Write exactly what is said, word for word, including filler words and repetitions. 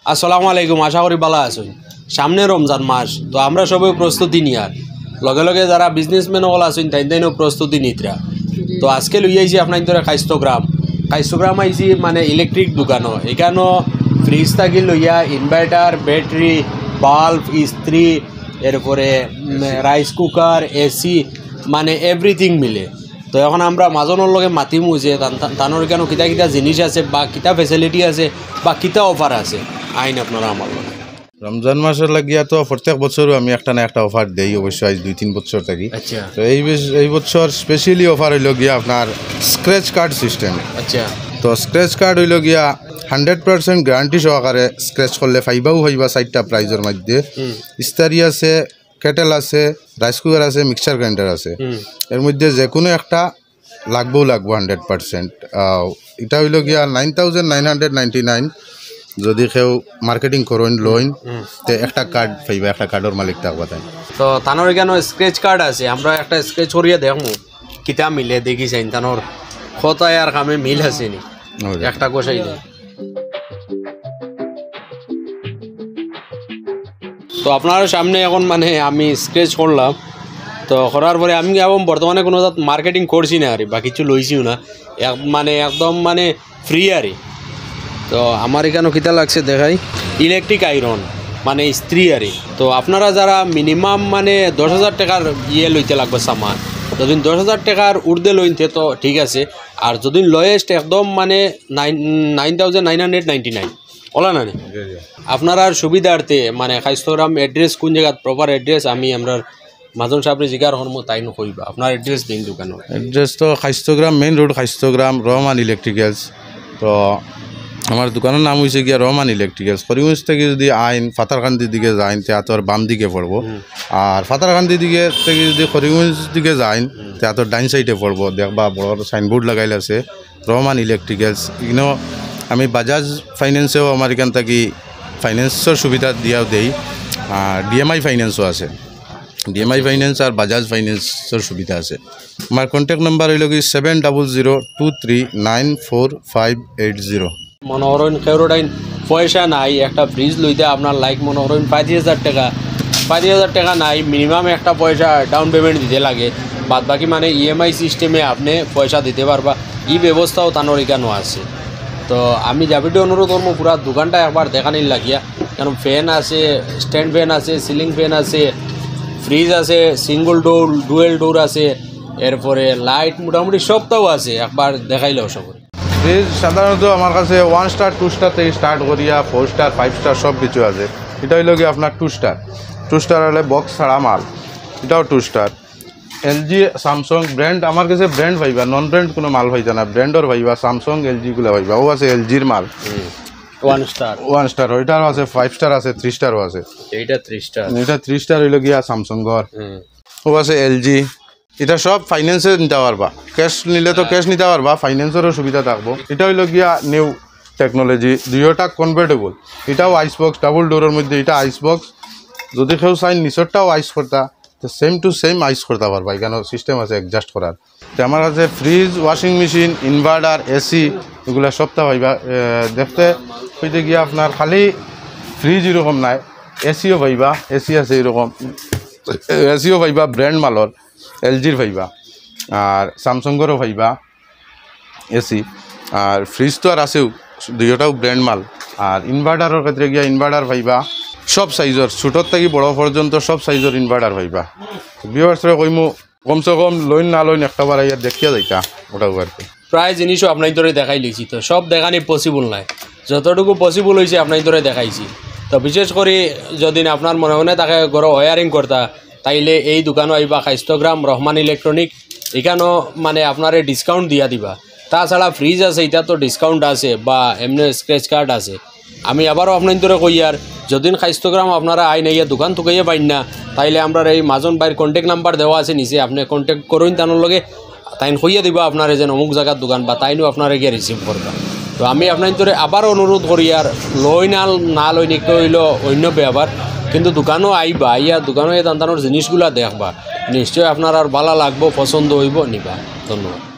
আসসালামু আলাইকুম, আশা করি ভালা আছইন। সামনে রমজান মাস, তো আমরা সবেউ প্রস্তুতি নিয়ার, লগে লগে যারা বিজনেসম্যান অকল আছইন, তাইন তাইনও প্রস্তুতি নিতরা। তো আজকে লই আইছি আপনাইনতরে কাইস্তগ্রাম। কাইস্তগ্রাম আইছি মানে ইলেকট্রিক দোকানো। ইকানো ফ্রিজ থাকি লইয়া ইনভার্টার, ব্যাটারি, বাল্ব, ইস্ত্রি, এরপরে রাইস কুকার, এসি, মানে এভরিথিং মিলে। তো এখন আমরা মাজনর লগে মাতিমু যে তান-, তান-, তানর ইকানো কিতা কিতা জিনিস আছে বা কিতা ফেসিলিটি আছে বা কিতা অফার আছে, আইন আপনারা আমার লগে। রমজান মাসর লাগিয়া তো প্রত্যেক বছরও আমি একটা না একটা অফার দেই, অবশ্য আজ দুই তিন বছর থাকি। আচ্ছা। তো এই বেশ-, এই বছর স্পেশালি অফার অইলো গিয়া আপনার স্ক্র্যাচ কার্ড সিস্টেম। আচ্ছা। তো স্ক্র্যাচ কার্ড অইলো গিয়া হান্ড্রেড পার্সেন্ট গ্যারান্টি সহকারে স্ক্র্যাচ করলে ফাইবাও ফাইবা চাইরটা প্রাইজর মধ্যে। হুম। ইস্তারি আছে, কেটেল আছে, রাইস কুকার আছে, মিক্সচার গ্রাইন্ডার আছে। হুম। এর মধ্যে যে কোনো একটা লাগবেও লাগবো হান্ড্রেড পার্সেন্ট। ইটা অইলো গিয়া nine thousand nine hundred ninety nine. যদি কেউ মার্কেটিং করইন, লইন, হুম। তে একটা কার্ড পাইবা, একটা কার্ডর মালিক থাকবা তাইন। তো তানর ইকানো স্ক্র্যাচ কার্ড আছে, আমরা একটা স্ক্র্যাচ করিয়া দেখমু, কিতা মিলে দেখি চাইন, তানর কথায় আর কামে মিল আছে নি। অয়। একটা কষাই দেয়। তো আপনার সামনে এখন মানে আমি স্ক্র্যাচ করলাম, তো করার পরে আমি এখন বর্তমানে কোনো জাত মার্কেটিং করছি না আরি, বা কিছু লইছিও না, এক-, মানে একদম মানে ফ্রি আরি। তো আমার ইকানো কিতা লাগছে দেখাই, ইলেকট্রিক আয়রন, মানে ইস্ত্রি আরি। তো আপনারা যারা মিনিমাম মানে দশ হাজার টেকার ইয়ে লইতে লাগবো সামান, যদি দশ হাজার টেকার ঊর্ধ্বে লইন তে তো ঠিক আছে, আর যদি লোয়েস্ট একদম মানে nine, nine thousand nine hundred ninety nine, অলা না নি? জি, জি। আপনারার সুবিধার্থে মানে কাইস্তগ্রাম অ্যাড্রেস কোন জাগাত, প্রপার অ্যাড্রেস আমি আমরার মাজন সাবরে জিগার করমু, তাইন কইবা। আপনার অ্যাড্রেস দিন দোকানর। অ্যাড্রেস তো কাইস্তগ্রাম মেইন রোড, কাইস্তগ্রাম রহমান ইলেকট্রিক্যালস। তো আমার দোকানর নাম অইছে গিয়া রহমান ইলেকট্রিক্যালস। করিমগঞ্জ থাকি যদি আইন পাথারকান্দির দিকে যাইন, তে আতর বাম দিকে পড়বো। হুম। আর পাথারকান্দির দিকে থাকি যদি করিমগঞ্জ দিকে যাইন, হুম। তে আতর ডাইন সাইডে পড়বো। দেখবা বড় সাইনবোর্ড লাগাইল আছে রহমান ইলেকট্রিক্যালস। ইনো আমি বাজাজ ফাইন্যান্সেও আমার ইকান থাকি ফাইন্যান্সর সুবিধা দিয়াও দেই, আর ডিএমআই ফাইন্যান্সও আছে। ডিএমআই ফাইন্যান্স আর বাজাজ ফাইন্যান্সর সুবিধা আছে। আমার কন্ট্যাক্ট নাম্বার অইলো গি seven double zero two three nine four five eight zero. মনো করইন কেউরর টাইন পয়সা নাই, একটা ফ্রিজ লইতা আপনার লাইক মনো করইন পঁয়ত্রিশ হাজার টেকা, পঁয়ত্রিশ হাজার টেকা নাই, মিনিমাম একটা পয়সা ডাউন পেমেন্ট দিতে লাগে, বাদ বাকি মানে ইএমআই সিস্টেমে আপনে পয়সা দিতে পারবা, ই ব্যবস্থাও তানর ইকানো আছে। তো আমি জাবিররে অনুরোধ করমু পুরা দোকানটা একবার দেখানির লাগিয়া, কারণ ফ্যান আছে, স্ট্যান্ড ফ্যান আছে, সিলিং ফ্যান আছে, ফ্রিজ আছে, সিঙ্গল ডোর, ডুয়েল ডোর আছে, এরপরে লাইট মোটামুটি সবটাউ আছে, একবার দেখাইলেও সব। ফ্রিজ সাধারণত আমার কাছে ওয়ান স্টার, টু স্টার থাকি স্টার্ট করিয়া ফোর স্টার, ফাইভ স্টার সব কিছু আছে। ইটা অইলো গি আপনার টু স্টার, টু স্টার অইলে বক্স ছাড়া মাল, ইটাও two star. LG, Samsung brand, আমার কাছে ব্র্যান্ড পাইবা, নন ব্র্যান্ড কোনো মাল পাইতা না, ব্র্যান্ডর পাইবা, স্যামসাং, এলজি গুলা পাইবা। অউ আছে এলজির মাল। One star. ওয়ান স্টার, ওইটারও আছে, ফাইভ স্টার আছে, থ্রি স্টারও আছে। এইটা থ্রি স্টার। ইটা থ্রি স্টার অইলো গিয়া স্যামসাংর। হুম। অউ আছে এলজি। ইটা সব ফাইন্যান্সে নিতা পারবা, ক্যাশ নিলে তো ক্যাশ নিতা পারবা, ফাইন্যান্সরও সুবিধা থাকবো। ইটা অইলো গিয়া নিউ টেকনোলজি, দুইওটা কনভার্টেবল। ইটাও আইস বক্স, ডাবল ডোরর মধ্যে ইটা আইস বক্স। যদি কেউ চাইন নিচরটাও আইস করতা, তো সেম টু সেম আইস করতা পারবা, ইকানো সিস্টেম আছে অ্যাডজাস্ট করার। তো আমার কাছে fridge, washing machine, inverter, AC, ইগুলা সবটা পাইবা। এ, দেখতে কইতে গিয়া আপনার খালি ফ্রিজ ইরকম নায়, এসিও পাইবা, এসি আছে ইরকম, এসিও পাইবা ব্র্যান্ড মালর, এলজির পাইবা, আর স্যামসাংরও পাইবা এসি, আর ফ্রিজ তো আর আছেউ, দুইওটাউ ব্র্যান্ড মাল। আর ইনভার্টারর ক্ষেত্রে গিয়া ইনভার্টার পাইবা, সব সাইজর, ছোটর থাকি বড় পর্যন্ত সব সাইজর ইনভার্টার পাইবা। ভিউয়ার্সরে কইমু, কমসে কম লইন না লইন একটা বার আইয়া দেখিয়া যাইতা, ওটা আর কি। প্রায় জিনিসও আপনাইনতরে দেখাইলিছি, তো সব দেখানি পসিবল নায়, যতটুকু পসিবল অইছে আপনাইনতরে দেখাইছি। তো বিশেষ করি যদি আপনার মনে মনে থাকে ঘরো ওয়্যারিং করতা, তাইলে এই দোকানো আইবা, কাইস্তগ্রাম রহমান ইলেকট্রনিক, ইকানো মানে আপনারে ডিসকাউন্ট দিয়া দিবা। তাছাড়া ফ্রিজ আছে, ইটা তো ডিসকাউন্ট আছে, বা এমনে স্ক্র্যাচ কার্ড আছে। আমি আবারও আপনাইনতরে কইয়ার, যদিন কাইস্তগ্রাম আপনারা আইন আইয়া দোকান তুকাইয়া পাইন না, তাইলে আমরার এই মাজন ভাইর কন্ট্যাক্ট নাম্বার দেওয়া আছে নিচে, আপনে কন্ট্যাক্ট করইন তানর লগে, তাইন কইয়া দিবা আপনারে যেন অমুক জাগার দোকান, বা তাইনও আপনারে গিয়া রিসিভ করবা। তো আমি আপনাইনতরে আবার অনুরোধ করিয়ার, লইন আর না লইন একটা অইলো অইন্য ব্যাপার, কিন্তু দোকানো আইবা, আইয়া দোকানো আইয়া তান তানর জিনিসগুলা দেখবা, নিশ্চয় আপনারার ভালা লাগবো, পছন্দ অইবো, নিবা। ধন্যবাদ।